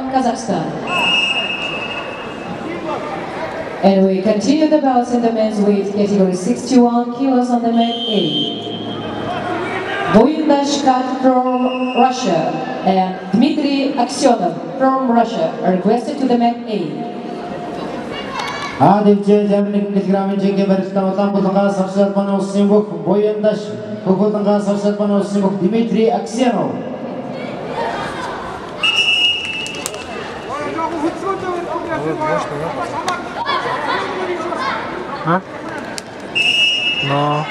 from Kazakhstan. And we continue the bouts in the men's weight category 61 kilos on the mat A. Boyundash Kat from Russia and Dmitry Aksyonov from Russia are requested to the mat A. А дэвжээ 61 кг-ийн жинхэнэ барилтаа Улаанбаатараас Орос улбаны улсын бүх Буяндаш Хөхөлөнгаас Орос улбаны улсын бүх Дмитрий Аксенов. А? Но.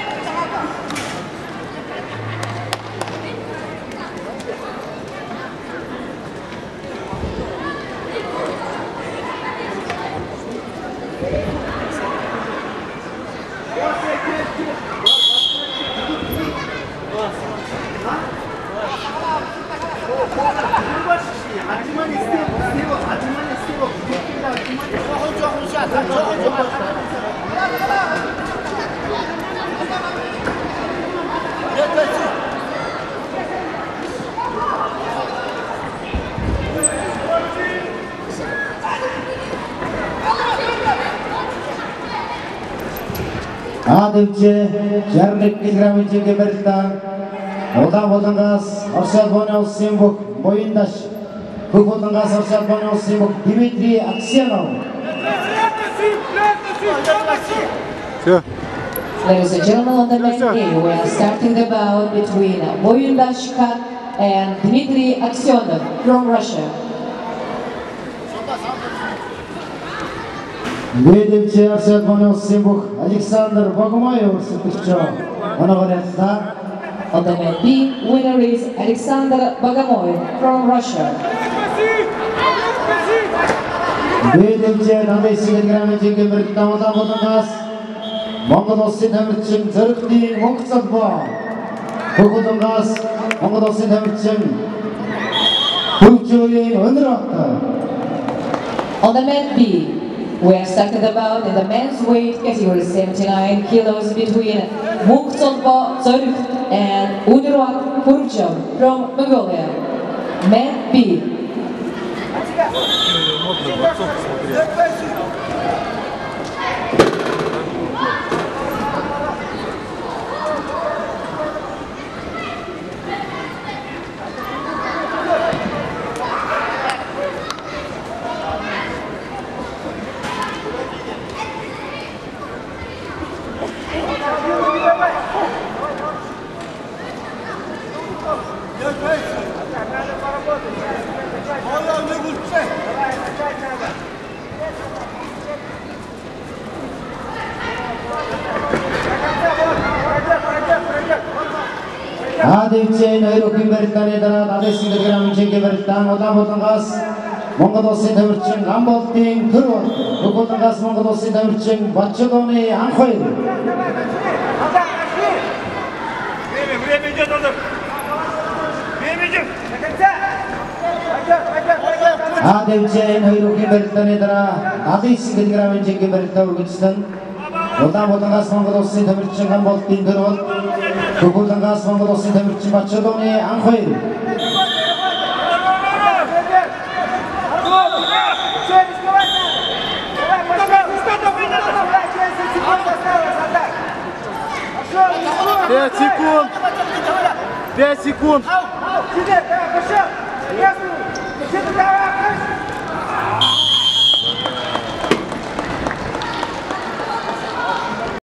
А дэвжээ 61 кг-ийн жинхэнэ барилтаа Улаанбаатараас Орос улбаны улсын бүх Буяндаш Хөхөлөнгаас Орос улбаны улсын бүх Дмитрий Аксенов. Все. Ladies and gentlemen, on the mat A, we are starting the bout between Boyundash Kat and Dmitry Aksyonov from Russia. Б дэвжээ Орос улбаны улсын бүх Александр Богомоев өрсөлдөгч оногоор яллаа. On the mat B, winner is Alexander Bogomoev from Russia. Б дэвжээ 79 кг-ийн жинхэнэ барилтаа Улаанбаатараас Монгол улсын тамирчин Зоригтын Мөнхцолбоо Хөхөлөнгөөс Монгол улсын тамирчин Хөгжөөгийн Өнөрот. On the mat B, we are starting the bout in the men's weight category 79 kilos between Munkhzolboo Zorigt and Unuruat Purjom from Mongolia. Mat B. А дэвжээ энэ хоёр өхийн барилдааны дараа 79 кг-ийн жинхэнэ барилдаан Улаанбаатараас Монгол улсын тамирчин Гамболдын Төр, Хөхөлөнгөөс Монгол улсын тамирчин Бачилооны Анхоёр. Время идет, время идет. А дэвжээ энэ хоёр өхийн барилдааны дараа 79 кг-ийн жинхэнэ барилдаа үргэлжлэн Улаанбаатараас Монгол улсын тамирчин Гамболдын Төр, Хөхөлөнгөөс Монгол улсын тамирчин Бачилооны Анхоёр. Пять секунд! 5 секунд!